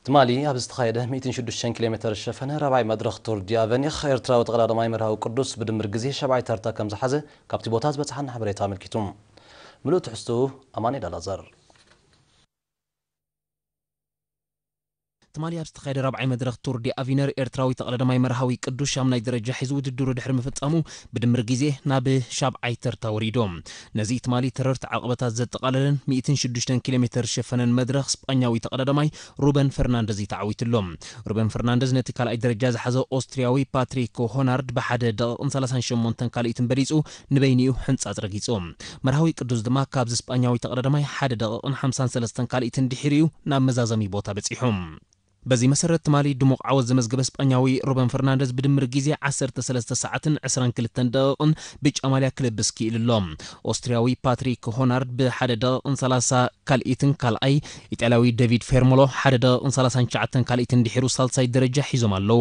ትማሊ ኣብ ዝተኻየደ ሚእትን ሽዱሽተን ኪሎ ሜተር ዝሸፈነ ራብዓይ መድረኽ ቱር ዲ ኣቨኒኽ፣ ኤርትራዊ ተቐዳዳማይ መርሃዊ ቅዱስ ብድምር ግዜ ሻብዓይ ተርታ ከም ዝሓዘ ካብቲ ቦታ ዝበጽሓና ሓበሬታ ኣመልኪቱ። ምሉእ ትሕዝትኡ ኣማኑኤል ኣላዛር። ትማሊ ኣብ ዝተኻየደ ራብዓይ መድረኽ ቱር ዲ ኣቪነር፣ ኤርትራዊ ተቐዳዳማይ መርሃዊ ቅዱስ ሻምናይ ደረጃ ሒዙ ውድድሩ ድሕሪ ምፍጻሙ፣ ብድምር ግዜ ናብ ሻብዓይ ተርታ ወሪዱ። ነዚ ትማሊ ተረርቲ ዓቐበታት ዘጠቓለለን ሚእትን ሽዱሽተን ኪሎ ሜተር ዝሸፈነን መድረኽ፣ ስጳኛዊ ተቐዳዳማይ ሩበን ፈርናንደዝ እዩ ተዓዊትሉ። ሩበን ፈርናንደዝ ነቲ ካልኣይ ደረጃ ዝሓዘ ኦስትርያዊ ፓትሪክ ሆናርድ ብሓደ ደቂቕን ሰላሳን ሸሞንተን ካልኢትን በሊጹ፣ ንበይኒኡ ሕንጻጽ ረጊጹ። መርሃዊ ቅዱስ ድማ ካብዚ ስጳኛዊ ተቐዳዳማይ ሓደ ደቂቕን ሓምሳን ሰለስተን ካልኢትን ድሒሩ እዩ ናብ መዛዘሚ ቦታ በጺሑ። በዚ መሰረት፣ ትማሊ ድሙቕ ዓወት ዘመዝገበ ስጳኛዊ ሩበን ፈርናንደዝ ብድምር ግዜ ዓሰርተ ሰለስተ ሰዓትን ዕስራን ክልተን ደቂቕን ብጫ ማልያ ክለብስ ክኢሉ ኣሎ። ኦስትርያዊ ፓትሪክ ሆናርድ ብሓደ ደቂቕን ሰላሳ ካልኢትን ካልኣይ፣ ኢጣልያዊ ዴቪድ ፌርሞሎ ሓደ ደቂቕን ሰላሳን ትሽዓተን ካልኢትን ድሒሩ ሳልሳይ ደረጃ ሒዞም ኣለዉ።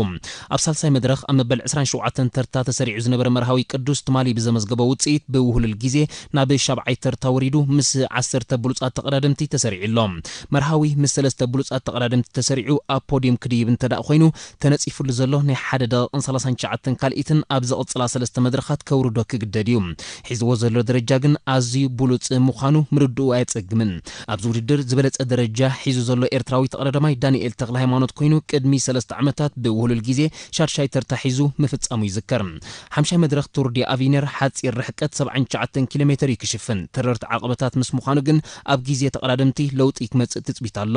ኣብ ሳልሳይ መድረኽ ኣብ መበል ዕስራን ሸውዓተን ተርታ ተሰሪዑ ዝነበረ መርሃዊ ቅዱስ፣ ትማሊ ብዘመዝገቦ ውጽኢት ብውህሉል ግዜ ናብ ሻብዓይ ተርታ ወሪዱ፣ ምስ ዓሰርተ ብሉጻት ተቐዳደምቲ ተሰሪዑ ኣሎ። መርሃዊ ምስ ሰለስተ ብሉጻት ተቐዳደምቲ ተሰሪዑ ኣብ ፖድዩም ክድይብ እንተ ደኣ ኮይኑ፣ ተነጺፉሉ ዘሎ ናይ ሓደ ደቂቕን ሰላሳን ትሽዓተን ካልኢትን ኣብ ዝቕጽላ ሰለስተ መድረኻት ከውርዶ ክግደድ እዩ። ሒዝዎ ዘሎ ደረጃ ግን ኣዝዩ ብሉጽ ምዃኑ ምርድኡ ኣየጸግምን። ኣብዚ ውድድር ዝበለጸ ደረጃ ሒዙ ዘሎ ኤርትራዊ ተቐዳዳማይ ዳንኤል ተኽለ ሃይማኖት ኮይኑ፣ ቅድሚ ሰለስተ ዓመታት ብውህሉል ግዜ ሻድሻይ ተርታ ሒዙ ምፍጻሙ ይዝከር። ሓምሻይ መድረኽ ቱር ዲ ኣቪነር ሓጺር ርሕቀት ሰብዓን ትሽዓተን ኪሎ ሜተር እዩ ክሽፍን። ተረርቲ ዓቐበታት ምስ ምዃኑ ግን፣ ኣብ ግዜ ተቐዳደምቲ ለውጢ ክመጽእ ትጽቢት ኣሎ።